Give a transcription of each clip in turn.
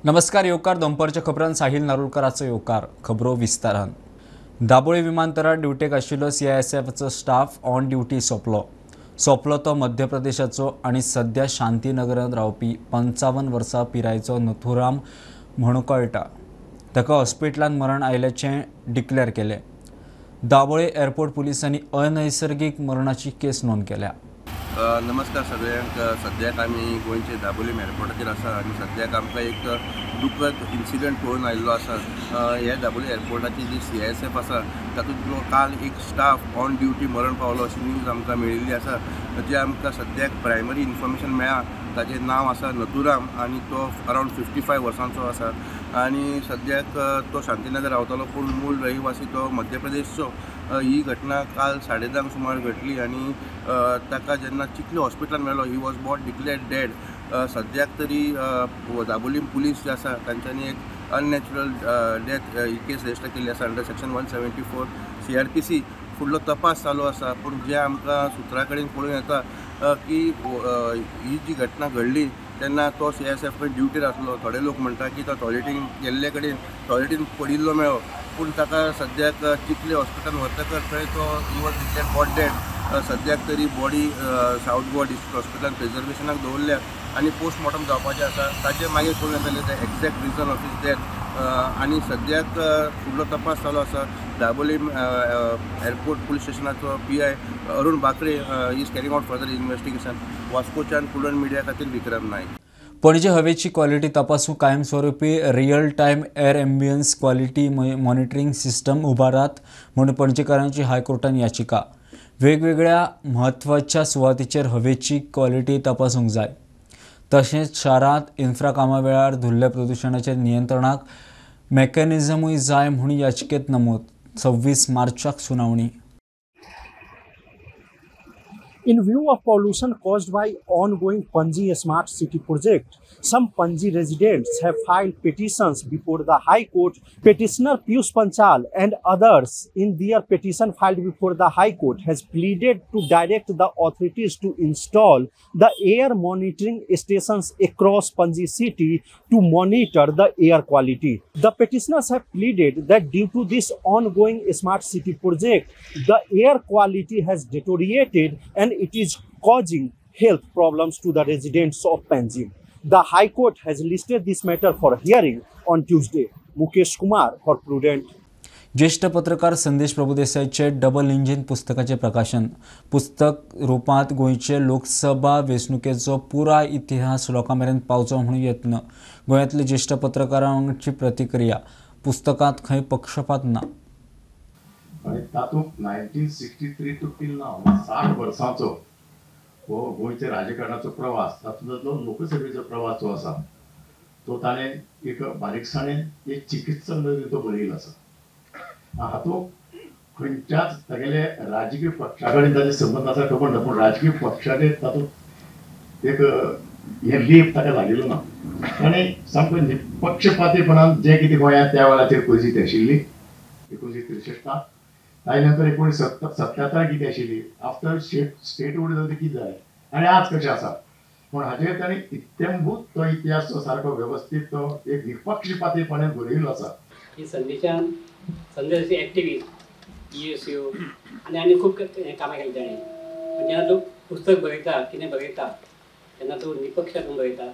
नमस्कार येवकार दनपारच्या खबरान साहिल नारुलकराचो येवकार. खबरो विस्तारान. दाबोळी विमानतळार ड्युटेक आशिल्लो सीआयएसएफचो स्टाफ ऑन ड्युटी सोंपलो. सोंपलो तो मध्य प्रदेशाचो आनी सद्या शांतीनगरांत रावपी 55 वर्सां पिरायेचो नथुराम म्हणून कळटा. ताका हॉस्पिटलांत मरण आयिल्ल्याचें डिक्लेअर केलें. दाबोळी एअरपोर्ट पुलिसांनी अनैसर्गीक मरणाची केस नोंद केल्या. नमस्कार सगळ्यांक. सद्याक आमी गोंयचे दाबोलीम एअरपोर्टाचेर आसा आनी सद्याक आमकां एक दुखद इन्सिडंट पळोवन आयिल्लो आसा. ह्या दाबोली एअरपोर्टाची जी सीआयएसएफ आसा तातूंतलो काल एक स्टाफ ऑन ड्युटी मरण पावलो अशी न्यूज आमकां मेळिल्ली आसा. जे आमकां सद्याक प्रायमरी इन्फॉर्मेशन मेळ्ळा ताजें नांव आसा नथुराम आनी तो अरावंड 55 वर्सांचो आसा आनी सद्याक तो शांतीनगर रावतालो, पूण मूळ रहिवासी तो मध्य प्रदेशचो. ही घटना काल 10:30 सुमार घडली आनी ताका जेन्ना चिखली हॉस्पिटलान मेळ्ळो he was brought declared dead. सद्याक तरी दाबोलीम पुलीस जे आसा तांच्यांनी एक अननॅचरल डेथ ही केस रजिस्टर केल्ली आसा अंडर सेक्शन 174 CRPC. फुडलो तपास चालू आसा, पूण जे आमकां सुत्रा कडेन पळोवन येता की ही जी घटना घडली तेन्ना तो सीआयएसएफ कडेन ड्युटीर आसलो. थोडे लोक म्हणटा की तो टॉयलेटीन गेल्ले कडेन टॉयलेटीन पडिल्लो मेळ्ळो, पूण ताका सद्याक चिखले हॉस्पिटलान व्हरतकच थंय तो he was declared brought dead. सद्याक तरी बॉडी सावथ गोवा डिस्ट्रिक्ट हॉस्पिटलान प्रिजर्वेशनाक दवरल्या आनी पोस्टमॉर्टम जावपाचें आसा. ताचे मागीर कळून येतलें the exact reason of his death. आनी सद्याक फुडलो तपास चालू आसा. दाबोलीम एअरपोर्ट पुलीस स्टेशनाचो PI Arun Bakre is carrying out further investigation. वास्कोच्यान प्रुडंट मिडिया खातीर विक्रम नायक. पणजे हवेची क्वालिटी तपासूंक कायमस्वरूपी real time air ambience quality monitoring system उबारात म्हूण पणजेकारांची हायकोर्टान याचिका. वेगवेगळ्या म्हत्वाच्या सुवातीचेर हवेची क्वालिटी तपासूंक जाय. तशेंच शारांत इन्फ्रा कामां वेळार धुल्ले प्रदुशणाचेर नियंत्रणाक मेकॅनिझमूय जाय म्हूण याचिकेत नमूद. 26 मार्चाक सुनावणी. In view of pollution caused by ongoing Panaji Smart City project, some Panaji residents have filed petitions before the High Court. Petitioner Piyush Panchal and others in their petition filed before the High Court has pleaded to direct the authorities to install the air monitoring stations across Panaji city to monitor the air quality. The petitioners have pleaded that due to this ongoing smart city project, the air quality has deteriorated and it is causing health problems to the residents of Panjim. The High Court has listed this matter for hearing on Tuesday. Mukesh Kumar for Prudent. ज्येष्ठ पत्रकार संदेश प्रभुदेसाईचे double engine पुस्तकाचे प्रकाशन. पुस्तक रूपांत गोंयचे लोकसभा वेंचणुकेचो पुराय इतिहास लोकां मेरेन पावचो म्हूण यत्न. गोंयांतले ज्येष्ठ पत्रकारांची प्रतिक्रिया. पुस्तकांत खंय पक्षपात ना. आनी तातूंत 1963 टू टील नाव 60 वर्सांचो हो गोंयच्या राजकारणाचो प्रवास, तातूंतलो लोकसभेचो प्रवास जो आसा तो ताणें एक बारीकसाणेन एक चिकित्सक नदरेन तो बरयिल्लो आसा. हातूंत खंयच्याच तागेले राजकीय पक्षा कडेन ताजे संबंद आसा खबर ना, पूण राजकीय पक्षाचे तातूंत एक हें लेप ताका लागिल्लो ना. ताणें सामको निपक्षपातीपणान जें कितें गोंयांत त्या वेळाचेर परिस्थिती आशिल्ली 1963 ताजे नंतर 1977 कितें आशिल्ली, आफ्टर स्टेटहूड जालें कितें जालें आनी आज कशें आसा, पूण हाजेर ताणें इत्यंभूत तो इतिहास तो सारको वेवस्थीत तो एक निपक्षपातीपणान बरयिल्लो आसा. ही संदेशान संदेश एक्टिविस्ट ESU आनी आनी खूब कामां केली ताणें. जेन्ना तूं पुस्तक बरयता कितें बरयता तेन्ना तूं निपक्ष रावन बरयता,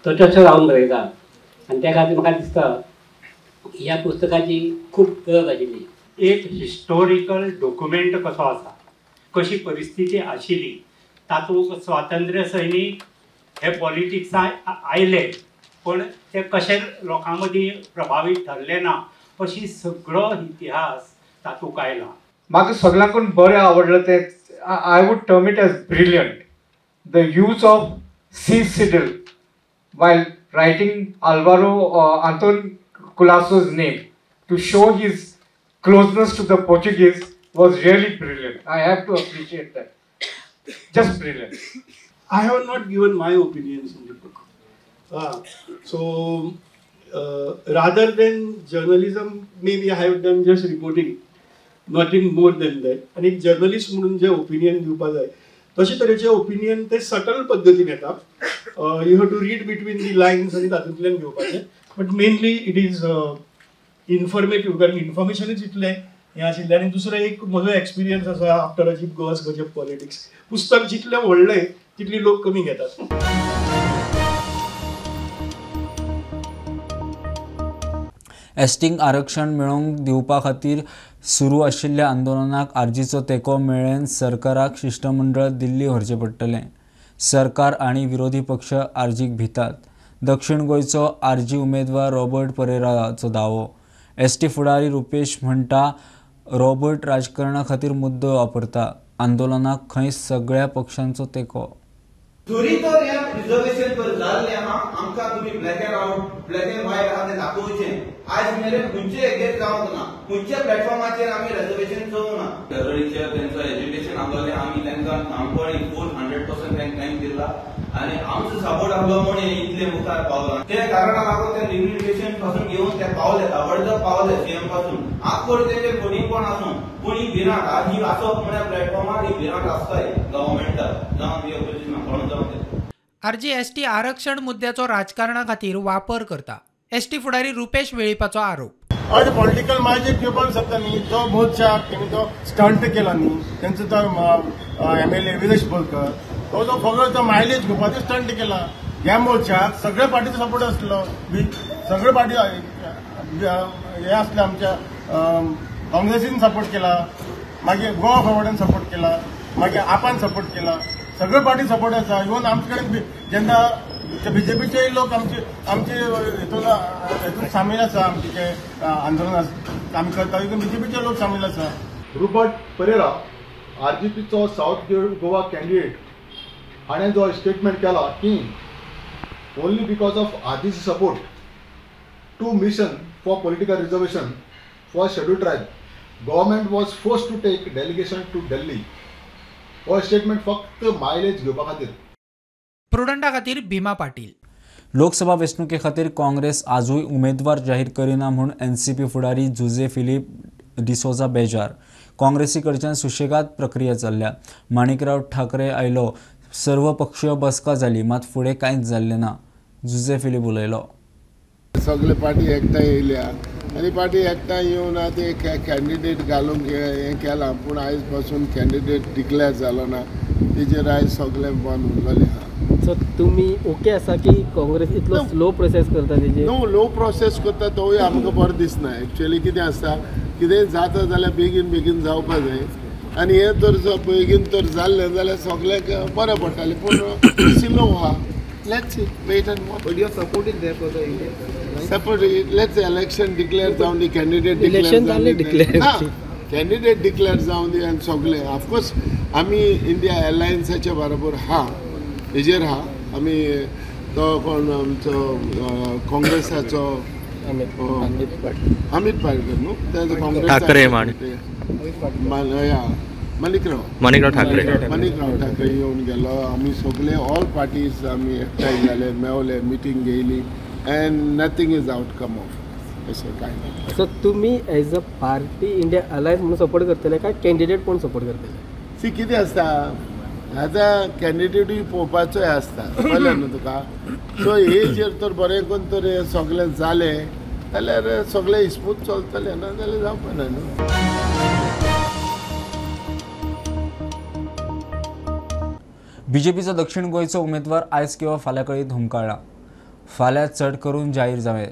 तटस्थ रावन बरयता आनी त्या खातीर म्हाका दिसता ह्या पुस्तकाची खूब गरज आशिल्ली. एक हिस्टोरिकल डॉक्युमेंट कसो आसा, कशी परिस्थिती आशिल्ली, तातूंत स्वातंत्र्य सैनीक हे पॉलिटिक्सां आयले पण ते कशे लोकां मदीं प्रभावीत ठरले ना अशी सगळो इतिहास तातूंत आयला. म्हाका सगळ्यांकून बरें आवडलें तें I would term it as brilliant, the use of C cedille while writing Alvaro Anton Colaco's name to show his closeness to the Portuguese was really brilliant. I have to appreciate that. Just brilliant. I have not given my opinions in the book. So rather than journalism, maybe I have done just reporting, nothing more than that. And एक journalist म्हणून जे opinion दिवपा जाय तशे तरेचे opinion ते subtle पद्दतीन येता. You have to read between the lines आनी तातूंतल्यान घेवपाचें. But mainly it is informative, कारण इन्फॉर्मेशनूच इतलें हें आशिल्लें. आनी दुसरो एक म्हजो एक्सपिरियन्स आसा आफ्टर अजीब गोवास गजब पॉलिटिक्स, पुस्तक जितलें व्हडलें तितली लोक कमी घेतात. एसटींक आरक्षण मेळोवंक दिवपा खातीर सुरू आशिल्ल्या आंदोलनाक आरजीचो तेंको मेळ्ळें सरकाराक शिश्टमंडळ दिल्ली व्हरचें पडटलें. सरकार आनी विरोधी पक्ष आरजीक भितात. दक्षिण गोंयचो आरजी उमेदवार रॉबर्ट परेराचो दावो. एसटी फुडारी रुपेश म्हणटा रॉबर्ट राजकारणा खातीर मुद्दो वापरता. आंदोलनाक खंय सगळ्या पक्षांचो तेंको. जरी तर हें रिजर्वेशन तर जाल्लें आहा, आमकां तुमी black and out black and white आहा तें दाखोवचें. आयज मेरेन खंयचे हेजेर जावंक ना, खंयच्या प्लॅटफॉर्माचेर आमी रिजर्वेशन चोवंक ना. चळवळीचेर तेंचो एज्युकेशन आसलेलें, आमी तांकां ठामपणी फूल 100% तांकां टायम दिला आनी आमचो सपोर्ट आसलो म्हूण इतले मुखार पावला. ते कारणाक लागून ते लिमिटेशन पासून घेवन ते पावले, ताबडतोब पावले सीएम पासून. आज पळय तेंचे कोणी कोण आसूं, पूण ही भिरांत आज ही आसप म्हळ्यार प्लॅटफॉर्मार ही भिरांत आसताय गव्हर्मेंटाक, जावं ती ऑपोजिशन कोण जावं ते. आरजी एसटी आरक्षण मुद्द्याचो राजकारणा खातीर वापर करता, एसटी फुडारी रुपेश वेळीपाचो आरोप. हय, पॉलिटिकल मायलेज घेवपाक शकता न्ही. जो मोर्चा तेणी जो स्टंट केला न्ही तेंचो तो MLA Viresh Borkar, तो जो फकत जो मायलेज घेवपाचो स्टंट केला. ह्या मोर्चाक सगळ्या पार्टीचो सपोर्ट आसलो, सगळे पार्टी हे आसले, आमच्या काँग्रेसीन सपोर्ट केला, मागीर गोवा फॉरवर्डान सपोर्ट केला, मागीर आपान सपोर्ट केला, सगळे पार्टी सपोर्ट आसा. इवन आमचे कडेन जेन्ना बीजेपीचे लोक आमचे आमचे हेतून हेतून सामील आसा, आमचे जे आंदोलन आमी करता तितून बीजेपीचे लोक सामील आसा. रुबर्ट परेरा आरजीपीचो सावथ गोवा कॅन्डिडेट हाणें जो स्टेटमेंट केला की only because of RGC support to mission for political reservation for schedule tribe government was force to take delegation to Delhi, हो स्टेटमेंट फक्त मायलेज घेवपा खातीर. प्रुडंटा खातीर भीमा पाटील. लोकसभा वेंचणुके खातीर काँग्रेस आजूय उमेदवार जाहीर करिना म्हूण एनसीपी फुडारी जुझे फिलीप डिसोजा बेजार. काँग्रेसी कडच्यान सुशेगाद प्रक्रिया चल्ल्या. माणिकराव ठाकरे आयलो, सर्वपक्षीय बसका जाली, मात फुडें कांयच जाल्लें ना. जुझे फिलीप उलयलो. सगळे पार्टी एकठांय येयल्या आनी पार्टी एकठांय येवन आतां एक कॅन्डिडेट घालूंक हें केलां, पूण आयज पासून कॅन्डिडेट डिक्लेअर जालो ना, तेजेर आयज सगळें बंद उरलेलें आहा. सो तुमी ओके आसा की काँग्रेस इतलो स्लो प्रोसेस करता तेजेर? न्हू, लो प्रोसेस करता तोवूय आमकां बरो दिसना. एक्चुअली कितें आसता, कितेंय जाता जाल्यार बेगीन बेगीन जावपा जाय आनी हें तर बेगीन तर जाल्लें जाल्यार सगळ्यांक बरें पडटालें, पूण स्लो आहा. Let's see, wait and watch. But you are supporting there for the India? Support, let's election declare जावन दी, कॅन्डिडेट इलेक्शन जालें डिक्लेअर, ना कॅन्डिडेट डिक्लेअर जावन दी आनी सगळें. ऑफकोर्स आमी इंडिया अलायन्साच्या बरोबर आहा, हेजेर आहा आमी. तो कोण आमचो काँग्रेसाचो अमित पाटकर न्हू, तेजो काँग्रेस ठाकरे माणिकराव ठाकरे, माणिकराव ठाकरे येवन गेलो. आमी सगळे ऑल पार्टीज आमी एकठांय जाले, मेवले, मिटींग घेयली and nothing is outcome of अशें कांय ना. सो तुमी as a party India alliance म्हणून सपोर्ट करतले काय कॅन्डिडेट कोण सपोर्ट करतले? सी कितें आसता आतां कॅन्डिडेटूय पळोवपाचोय आसता, कळ्ळें न्हू तुका. सो हेजेर तर बरें करून तर हें सगळें जालें जाल्यार सगळें स्मूथ चलतलें, ना जाल्यार जावपा ना न्हू. बीजेपीचो दक्षिण गोंयचो उमेदवार आयज किंवा फाल्यां कळीत हुमकाळ्ळा. फाल्यां चड करून जाहीर जावे.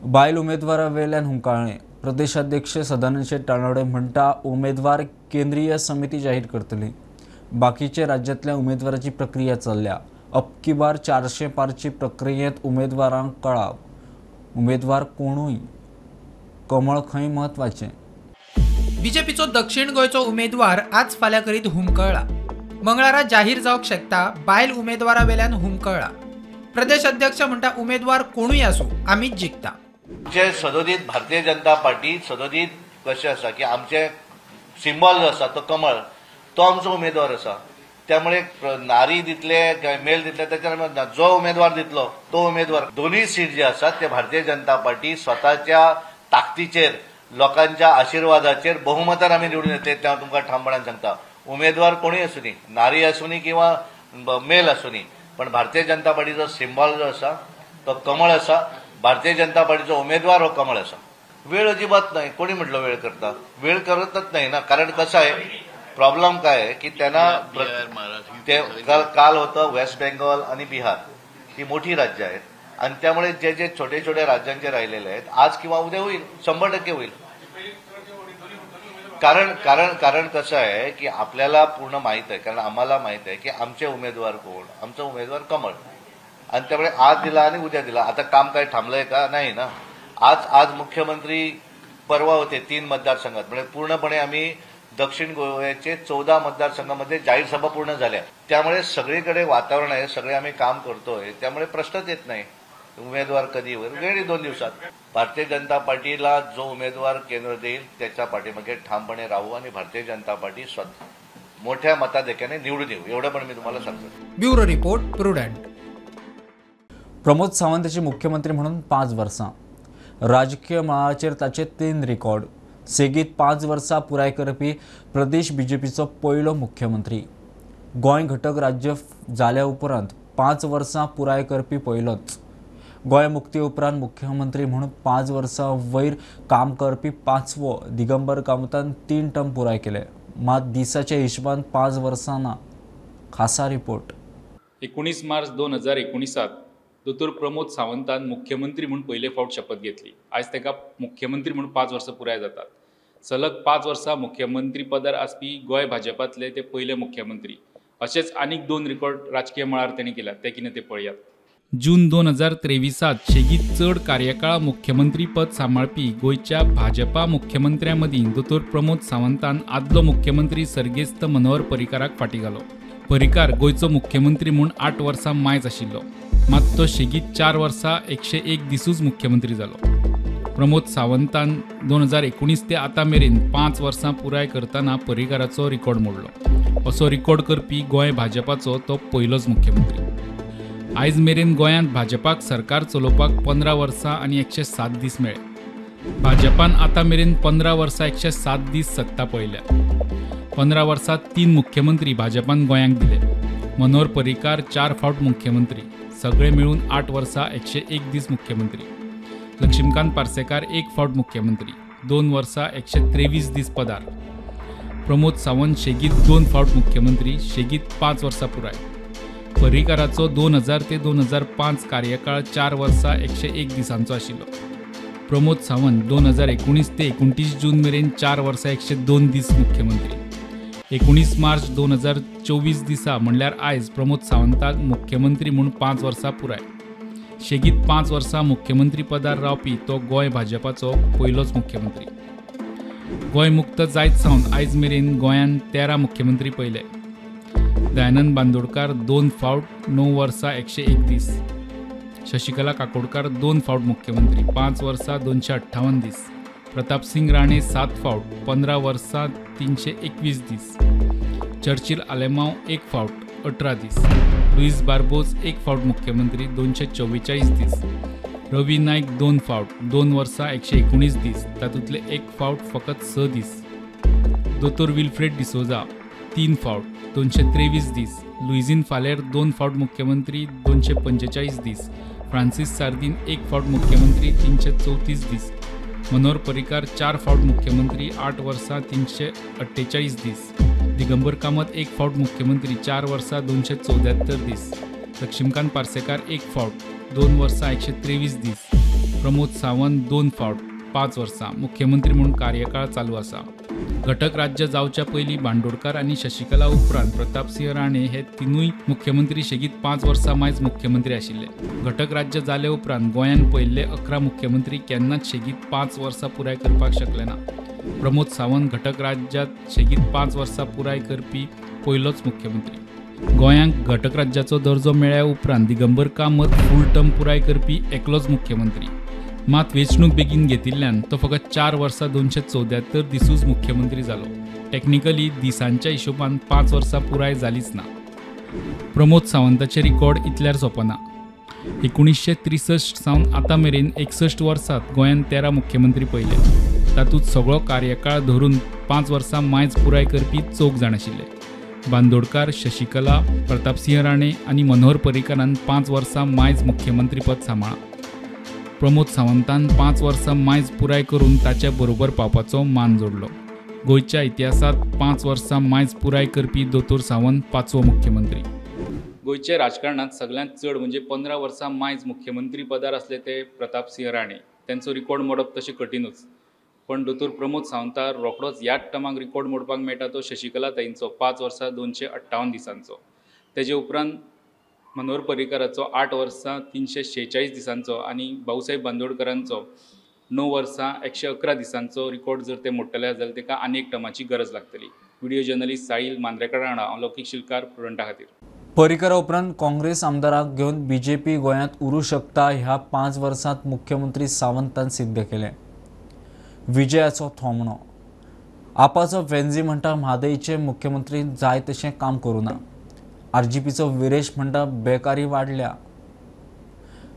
बायल उमेदवारा वेल्यान हुमकाळ्ळें. प्रदेशाध्यक्ष सदानंद शेट तानावडे म्हणटा उमेदवार केंद्रीय समिती जाहीर करतली. बाकीचे राज्यांतल्या उमेदवाराची प्रक्रिया चल्ल्या. अबकी बार 400 पारची प्रक्रियेंत उमेदवारांक कळाव. उमेदवार कोणूय, कमळ खंय म्हत्वाचें. बीजेपीचो दक्षिण गोंयचो उमेदवार आज फाल्यां करीत हुमकळ्ळा. मंगळारा जाहीर जावंक शकता. बायल उमेदवारा वेल्यान हुमकळ्ळा. प्रदेश अध्यक्ष म्हणटा उमेदवार कोणूय आसूं आमीच जिखता. आमचे सदोदीत भारतीय जनता पार्टी सदोदीत कशें आसा की आमचे सिंबॉल जो आसा तो कमळ, तो आमचो उमेदवार आसा. त्यामुळे नारी दितले काय मेल दितले त्याच्या जो उमेदवार दितलो तो उमेदवार. दोन्ही सीट जे आसात ते भारतीय जनता पार्टी स्वताच्या ताकदीचेर, लोकांच्या आशिर्वादाचेर बहुमतान आमी निवडून येतले ते हांव तुमकां ठामपणान सांगता. उमेदवार कोणूय आसूनी, नारी आसूनी किंवा मेल आसूनी, पण भारतीय जनता पार्टीचो सिंबॉल जो आसा तो कमळ आसा. भारतीय जनता पार्टीचो उमेदवार हो कमळ आसा. वेळ अजिबात नाही. कोणी म्हटलं वेळ करता? वेळ करतच नाही ना. कारण कसं आहे, प्रॉब्लेम काय आहे की त्यांना ते काल होतं वेस्ट बेंगॉल आणि बिहार ही मोठी राज्य आहेत आणि त्यामुळे जे जे छोटे छोटे राज्यांचे राहिलेले आहेत आज किंवा उद्या होईल, 100% होईल. कारण कारण कारण कसं आहे की आपल्याला पूर्ण माहीत आहे, कारण आम्हाला माहीत आहे की आमचे उमेदवार कोण, आमचा उमेदवार कमळ, आणि त्यामुळे आज दिला आणि उद्या दिला. आता काम काय थांबलंय का? नाही ना. आज आज मुख्यमंत्री परवा होते 3 मतदारसंघात, म्हणजे पूर्णपणे आम्ही दक्षिण गोव्याचे 14 मतदारसंघामध्ये जाहीर सभा पूर्ण झाल्या. त्यामुळे सगळीकडे वातावरण आहे, सगळे आम्ही काम करतोय, त्यामुळे प्रश्नच येत नाही उमेदवार कधी होईल. वेळ 2 दिवसात. भारतीय जनता पार्टीला जो उमेदवार केंद्र देईल त्याच्या पाठीमागे ठामपणे राहू आणि भारतीय जनता पार्टी स्वतः मोठ्या मताधिक्याने निवडून येऊ, एवढं पण मी तुम्हाला सांगतो. Bureau report, Prudent. Pramod सावंताची मुख्यमंत्री म्हणून 5 वर्सां राजकीय मळाचेर ताचे 3 रिकॉर्ड. सेगीत 5 वर्सां पुराय करपी प्रदेश बीजेपीचो पयलो मुख्यमंत्री. गोंय घटक राज्य जाल्या उपरांत 5 वर्सां पुराय करपी पयलोच. गोंय मुक्ती उपरांत मुख्यमंत्री म्हणून 5 वर्सां वयर काम करपी 5वो दिगंबर कामतान 3 टर्म पुराय केले. मात दिसाच्या हिशोबान 5 वर्सां ना. खासा रिपोर्ट. 19 मार्च 2019 दोतोर प्रमोद सावंतान मुख्यमंत्री म्हूण पयले फावट शपथ घेतली. आयज ताका मुख्यमंत्री म्हूण 5 वर्सां पुराय जातात. सलग 5 वर्सां मुख्यमंत्री पदार आसपी गोंय भाजपांतले ते पयले मुख्यमंत्री. अशेच आनीक 2 रिकॉर्ड राजकीय मळार तांणी केल्यात, ते कितें ते पळयात. जून 2023 सेगीत चड कार्यकाळ मुख्यमंत्री पद सांबाळपी गोंयच्या भाजपा मुख्यमंत्र्यां मदीं दोतोर प्रमोद सावंतान आदलो मुख्यमंत्री सर्गेस्त मनोहर पर्रीकाराक फाटीं घालो. पर्रीकार गोंयचो मुख्यमंत्री म्हूण 8 वर्सां मायज आशिल्लो, मात तो सेगीत 4 वर्सां 101 दिसूच मुख्यमंत्री जालो. प्रमोद सावंतान 2019 ते आतां मेरेन 5 वर्सां पुराय करतना पर्रीकाराचो रिकॉर्ड मोडलो. असो रिकॉर्ड करपी गोंय भाजपाचो तो पयलोच मुख्यमंत्री. आयज मेरेन गोंयांत भाजपाक सरकार चलोवपाक 15 वर्सां आनी 107 दीस मेळ्ळे. भाजपान आतां मेरेन 15 वर्सां 107 दीस सत्ता पळयल्या. 15 वर्सां 3 मुख्यमंत्री भाजपान गोंयांक दिले. मनोहर पर्रीकार 4 फावट मुख्यमंत्री, सगळे मेळून 8 वर्सां 101 दीस मुख्यमंत्री. लक्ष्मीकांत पार्सेकार 1 फावट मुख्यमंत्री, 2 वर्सां 123 दीस पदार. प्रमोद सावंत सेगीत 2 फावट मुख्यमंत्री, सेगीत 5 वर्सां पुराय. पर्रीकाराचो 2000 ते 2005 कार्यकाळ 4 वर्सां 101 दिसांचो आशिल्लो. प्रमोद सावंत 2019 ते 29 जून मेरेन 4 वर्सां 102 दीस मुख्यमंत्री. 19 मार्च 2024 दिसा म्हणल्यार आयज प्रमोद सावंताक मुख्यमंत्री म्हूण 5 वर्सां पुराय. सेगीत 5 वर्सां मुख्यमंत्री पदार रावपी तो गोंय भाजपाचो पयलोच मुख्यमंत्री. गोंय मुक्त जायत सावन आयज मेरेन गोंयान 13 मुख्यमंत्री पळयले. दयानंद बांदोडकार 2 फावट 9 वर्सां 101 दीस. शशिकला काकोडकार 2 फावट मुख्यमंत्री, 5 वर्सां 258 दीस. प्रतापसिंग राणे 7 फावट, 15 वर्सां 321 दीस. चर्चिल आलेमाव 1 फावट 18 दीस. लुईस बार्बोज 1 फावट मुख्यमंत्री, 244 दीस. रवी नायक 2 फावट, 2 वर्सां 119 दीस, तातूंतले 1 फावट फकत 6 दीस. दोतोर विल्फ्रेड डिसोजा 3 फावट, 223 दीस. लुइझिन फालेर 2 फावट मुख्यमंत्री, 245 दीस. फ्रांसीस सार्दीन 1 फावट मुख्यमंत्री, 334 दीस. मनोहर पर्रीकार 4 फावट मुख्यमंत्री, 8 वर्सां 348 दीस. दिगंबर कामत 1 फावट मुख्यमंत्री, 4 वर्सां 274 दीस. लक्ष्मीकांत पार्सेकार 1 फावट, 2 वर्सां 123 दीस. प्रमोद सावंत 2 फावट, 5 वर्सां मुख्यमंत्री म्हूण कार्यकाळ चालू आसा. घटक राज्य जावच्या पयलीं बांदोडकार आनी शशिकला उपरांत प्रतापसिंह राणे हे 3 मुख्यमंत्री सेगीत 5 वर्सां मायज मुख्यमंत्री आशिल्ले. घटक राज्य जाले उपरांत गोंयान पयले 11 मुख्यमंत्री केन्नाच सेगीत 5 वर्सां पुराय करपाक शकले ना. प्रमोद सावंत घटक राज्यांत सेगीत 5 वर्सां पुराय करपी पयलोच मुख्यमंत्री. गोंयांक घटक राज्याचो दर्जो मेळ्ळ्या उपरांत दिगंबर कामत फूल टर्म पुराय करपी एकलोच मुख्यमंत्री. मात वेंचणूक बेगीन घेतिल्ल्यान तो फकत 4 वर्सां 274 दिसूच मुख्यमंत्री जालो. टेक्निकली दिसांच्या हिशोबान 5 वर्सां पुराय जालीच ना. प्रमोद सावंताचे रिकॉर्ड इतल्यार सोंपना. 1963 सावन आतां मेरेन 61 वर्सांत गोंयान 13 मुख्यमंत्री पळयले. तातूंत सगळो कार्यकाळ धरून 5 वर्सां मायज पुराय करपी 4 जाण आशिल्ले. बांदोडकार, शशिकला, प्रतापसिंह राणे आनी मनोहर पर्रीकारान 5 वर्सां मायज मुख्यमंत्रीपद सांबाळ्ळां. प्रमोद सावंतान 5 वर्सां मायज पुराय करून ताच्या बरोबर पावपाचो मान जोडलो. गोंयच्या इतिहासांत 5 वर्सां मायज पुराय करपी दोतोर सावंत 5वो मुख्यमंत्री. गोंयच्या राजकारणांत सगळ्यांत चड म्हणजे 15 वर्सां मायज मुख्यमंत्री पदार आसले ते प्रतापसिंह राणे. तेंचो रिकॉर्ड मोडप तशें कठीणूच, पण दोतोर प्रमोद सावंता रोखडोच ह्याच टर्माक रिकॉर्ड मोडपाक मेळटा तो शशिकला ताईंचो 5 वर्सां 258 दिसांचो. तेजे उपरांत मनोहर पर्रीकाराचो 8 वर्सां 346 दिसांचो आनी भाऊसाहेब बांदोडकरांचो 9 वर्सां 111 दिसांचो रिकॉर्ड जर ते मोडटले जाल्यार ताका आनी एक टर्माची गरज लागतली. व्हिडिओ जर्नलिस्ट साहिल मांद्रेकर हांगा हांव लौकीक शिलकार, प्रुडंटा खातीर. पर्रीकरा उपरांत काँग्रेस आमदाराक घेवन बीजेपी गोंयांत उरूं शकता ह्या 5 वर्सांत मुख्यमंत्री सावंतान सिद्ध केलें. विजयाचो थोमणो. आपाचो वेन्झी म्हणटा म्हादयचे मुख्यमंत्री जाय तशें काम करूं ना. आरजीपीचो विरेश म्हणटा बेकारी वाडल्या.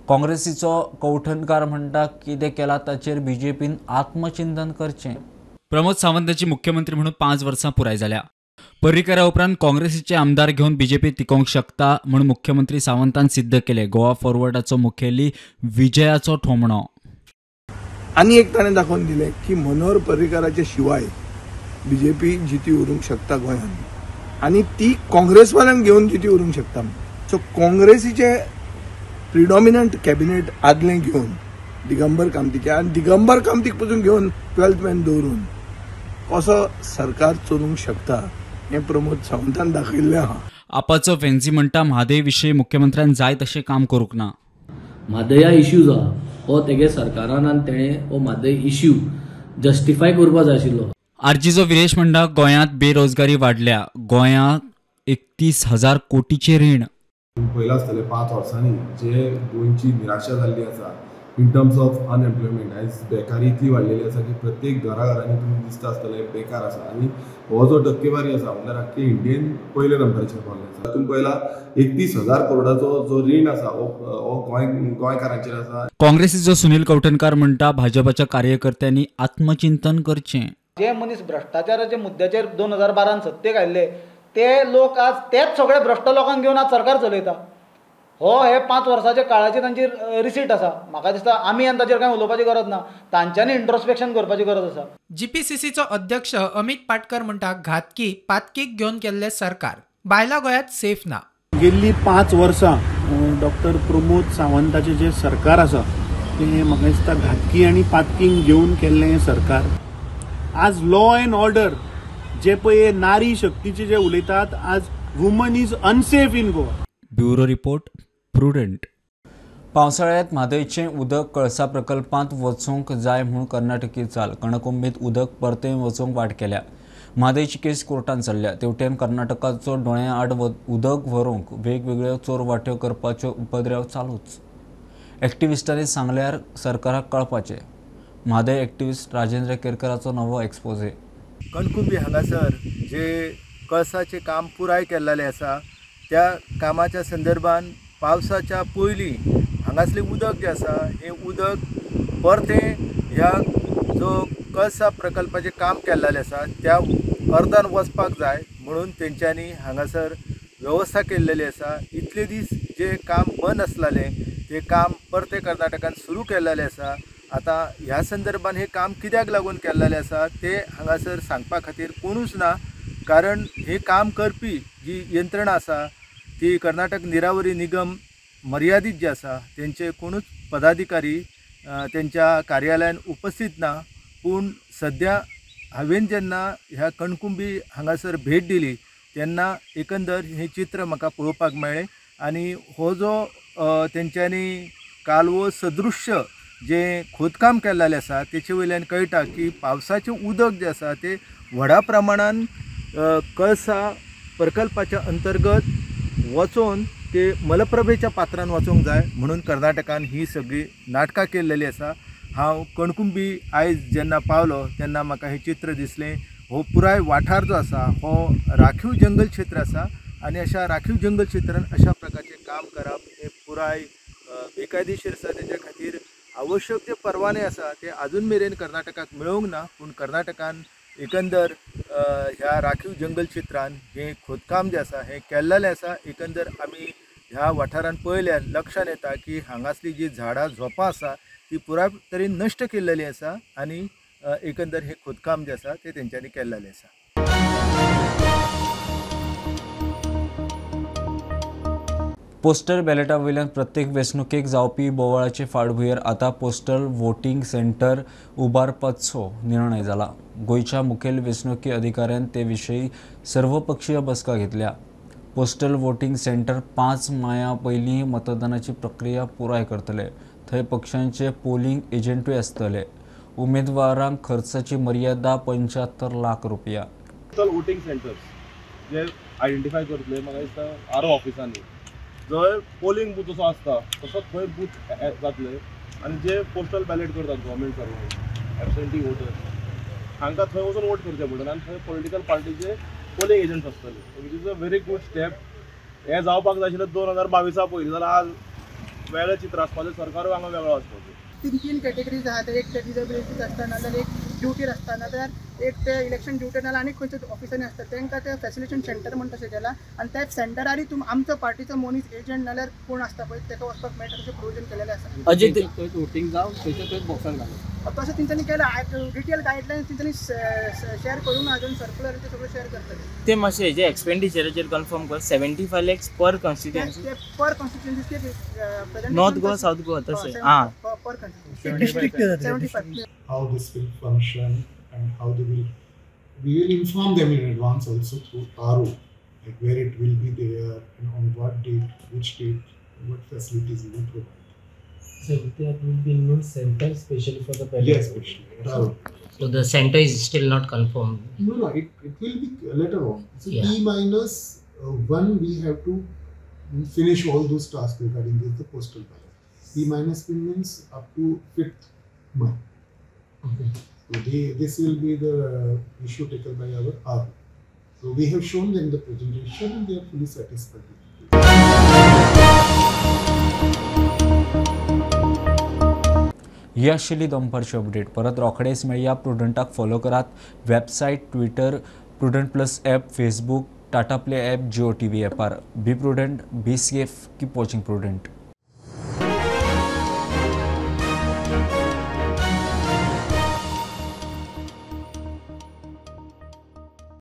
काँग्रेसीचो कवठणकार म्हणटा कितें केलां ताचेर बीजेपीन आत्मचिंतन करचें. प्रमोद सावंताची मुख्यमंत्री म्हणून 5 वर्सां पुराय जाल्या. पर्रीकरा उपरांत काँग्रेसीचे आमदार घेवन बीजेपी तिकोवंक शकता म्हूण मुख्यमंत्री सावंतान सिद्ध केलें. गोवा फॉरवर्डाचो मुखेली विजयाचो ठोमणो. आनी एक ताणें दाखोवन दिलें की मनोहर पर्रीकाराचे शिवाय बीजेपी जिती उरूंक शकता गोंयांत आनी ती काँग्रेसवाल्यांक घेवन जिती उरूंक शकता. सो काँग्रेसीचे प्रिडॉमिनंट कॅबिनेट आदलें घेवन दिगंबर कामतीचे आनी दिगंबर कामतीक पसून घेवन 12th man दवरून कसो सरकार चलोवंक शकता हें प्रमोद सावंतान दाखयल्लें आहा. आपाचो फेन्सी म्हणटा म्हादय विशीं मुख्यमंत्र्यान जाय तशें काम करूंक ना. म्हादया इश्यू जो आहा हो तेगे सरकारान आनी तेणें हो म्हादय इश्यू जस्टिफाय करपा जाय आशिल्लो. आरजीचो विरेश म्हणटा गोंयांत बेरोजगारी वाडल्या. गोंयांत 31,000 कोटीचें रीण. पळयलां आसतलें 5 वर्सांनी जे गोंयची निराशा जाल्ली आसा इन टर्म्स ऑफ अनएम्प्लॉयमेंट. आयज बेकारी इतली वाडलेली आसा की प्रत्येक घराघरांनी तुमी दिसता आसतलें बेकार आसा आनी हो जो टक्केवारी आसा म्हणल्यार आख्खे इंडियेन पयल्या नंबराचेर पावले आसा. तातूंत पळयला 31,000 करोडाचो जो रीण आसा हो गोंयकारांचेर आसा. काँग्रेसीचो सुनील कवठणकार म्हणटा भाजपाच्या कार्यकर्त्यांनी आत्मचिंतन करचें. जे मनीस भ्रश्टाचाराच्या मुद्द्याचेर 2012 सत्तेक आयिल्ले ते लोक आज तेच सगळे भ्रश्ट लोकांक घेवन आज सरकार चलयता. हो हे 5 वर्साच्या काळाची तांची रिसीट आसा. म्हाका दिसता आमी आनी ताचेर कांय उलोवपाची गरज ना, तांच्यांनी इंट्रोस्पेक्शन करपाची गरज आसा. जीपीसीसीचो अध्यक्ष अमित पाटकर म्हणटा घातकी पातकीक घेवन केल्लें सरकार, बायलां गोंयांत सेफ ना. गेल्ली 5 वर्सां डॉक्टर प्रमोद सावंताचें जें सरकार आसा तें म्हाका दिसता घातकी आनी पातकींक घेवन केल्लें सरकार. आज लॉ एंड ऑर्डर जे पळय नारी शक्तीचे जे उलयतात, आज woman is unsafe in Goa. Bureau report, Prudent. पावसाळ्यांत म्हादयचें उदक कळसा प्रकल्पांत वचूंक जाय म्हूण कर्नाटकी चाल. कणकुंबीत उदक परतें वचूंक वाट केल्या. म्हादयची केस कोर्टान चल्ल्या. तेवटेन कर्नाटकाचो दोळ्यां आड उदक व्हरूंक वेगवेगळ्यो चोरवाट्यो करपाच्यो उपद्रव चालूच. एक्टिविस्टांनी सांगल्यार सरकाराक कळपाचें. म्हादय एक्टिविस्ट राजेंद्र केरकराचो नवो एक्सपोजे. कणकुंबी हांगासर जे कळसाचें काम पुराय केल्लें आसा त्या कामाच्या संदर्भान पावसाच्या पयलीं हांगासलें उदक जें आसा हें उदक परतें ह्या जो कळसा प्रकल्पाचें काम केल्लें आसा त्या अर्दान वचपाक जाय म्हणून तेंच्यांनी हांगासर वेवस्था केल्लेली आसा. इतले दीस जे काम बंद आसलेलें तें काम परतें कर्नाटकान सुरू केल्लें आसा. आतां ह्या संदर्भान हें काम कित्याक लागून केल्लें आसा तें हांगासर सांगपा खातीर कोणूच ना, कारण हें काम करपी जी यंत्रणा आसा ती कर्नाटक निरावरी निगम मर्यादीत जे आसा तेंचे कोणूच पदाधिकारी तेंच्या कार्यालयान उपस्थित ना. पूण सद्या हांवें जेन्ना ह्या कणकुंबी हांगासर भेट दिली तेन्ना एकंदर हें चित्र म्हाका पळोवपाक मेळ्ळें आनी हो जो तेंच्यांनी कालवो सदृश्य जें खोदकाम केल्लें आसा तेचे वयल्यान कळटा की पावसाचें उदक जें आसा तें व्हडा प्रमाणान कळसा प्रकल्पाच्या अंतर्गत वचोन ते मलप्रभेच्या पात्रान वचूंक जाय म्हणून कर्नाटकान ही सगळी नाटकां केल्लेली आसा. हांव कणकुंबी आयज जेन्ना पावलो तेन्ना म्हाका हें चित्र दिसलें. हो पुराय वाठार जो आसा हो राखीव जंगल क्षेत्र आसा आनी अशा राखीव जंगल क्षेत्रान अशा प्रकारचें काम करप हें पुराय बेकायदेशीर आसा. तेच्या खातीर आवश्यक जे परवाने आसा ते आजून मेरेन कर्नाटकाक मेळोवंक ना, पूण कर्नाटकान एकंदर ह्या राखीव जंगल क्षेत्रान हें खोदकाम जें आसा हें केल्लेलें आसा। एकंदर आमी ह्या वाठारान पळयल्यार लक्षांत येता की हांगासली जी झाडां झोपां आसा ती पुराय तरेन नश्ट केल्लेली आसा आनी एकंदर हें खोदकाम जें आसा तें तेंच्यांनी केल्लेलें आसा। पोस्टल बॅलेटा वयल्यान प्रत्येक वेंचणुकेक जावपी बोवाळाचे फाटभुंयेर आतां पोस्टल वोटींग सेंटर उबारपाचो निर्णय जाला। गोंयच्या मुखेल वेंचणुके अधिकाऱ्यान ते विशीं सर्वपक्षीय बसका घेतल्या। पोस्टल वोटींग सेंटर 5 माया पयलीं मतदानाची प्रक्रिया पुराय करतले। थंय पक्षांचे पोलिंग एजंटूय आसतले। उमेदवारांक खर्चाची मर्यादा 75 लाख रुपया। पोस्टल वोटींग सेंटर्स जे आयडेंटिफाय करतले म्हाका दिसता आर ओ ऑफिसांनी जंय पोलिंग बूथ जसो आसता तसो थंय बूथ जातले आनी जे पोस्टल बॅलेट करतात गव्हर्मेंट सर्वंट एबसेंटी वोटर्स हांकां थंय वचून वोट करचे पडटले आनी थंय पॉलिटिकल पार्टीचे पोलिंग एजंट्स आसतले, which is a very good step. हें जावपाक जाय आशिल्लें 2022 पयलीं, जाल्यार आज वेगळें चित्र आसपाचें, सरकारूय हांगा वेगळो आसपाचें। 3 कॅटेगरीज आहात, एक ते डिजेबिलिटीज आसता, नाजाल्यार एक ड्युटीर आसता, नाजाल्यार एक ते इलेक्शन ड्युटीर, नाजाल्यार आनी खंयच्या ऑफिसांनी आसता, तांकां ते फॅसिलिटेशन सेंटर म्हण तशें केलां आनी त्या सेंटरारय तुम आमचो पार्टीचो मनीस एजंट नाजाल्यार कोण आसता पळय ताका वचपाक मेळटा तशें प्रोविजन केलेलें आसा। अजय थंयच वोटींग जावं थंयच्या थंयच बॉक्सान घालूं तशें तेंच्यांनी केलां। डिटेल गायडलायन्स तेंच्यांनी शेअर करूंक ना अजून, सर्कुलर ते सगळें शेअर करतले। ते मातशें हेजे एक्सपेंडिचराचेर कन्फर्म कर। 75 lakhs per constituency, per constituency, North Goa South Goa तशें आं पर constituency. How this will function and how they will, we will inform them in advance also through RO, like where it will be there and on what date, which date, what facilities we will provide. So there will be new center specially for the ballot? Yes, specially. RO. So the center is still not confirmed? No, no, it will be later on. So yeah. T-1 we have to finish all those tasks regarding this, the postal ballot. T-1 means up to 5th month. Okay. So this will be the issue taken by our RO. So we have shown them the presentation and they are fully satisfied with it. ही आशिल्ली दनपारची update. परत रोखडेच मेळया। प्रुडंटाक follow करात। Website, Twitter, Prudent plus app, Facebook, Tata Play app, Jio TV ॲपार। Be prudent, be safe, keep watching Prudent.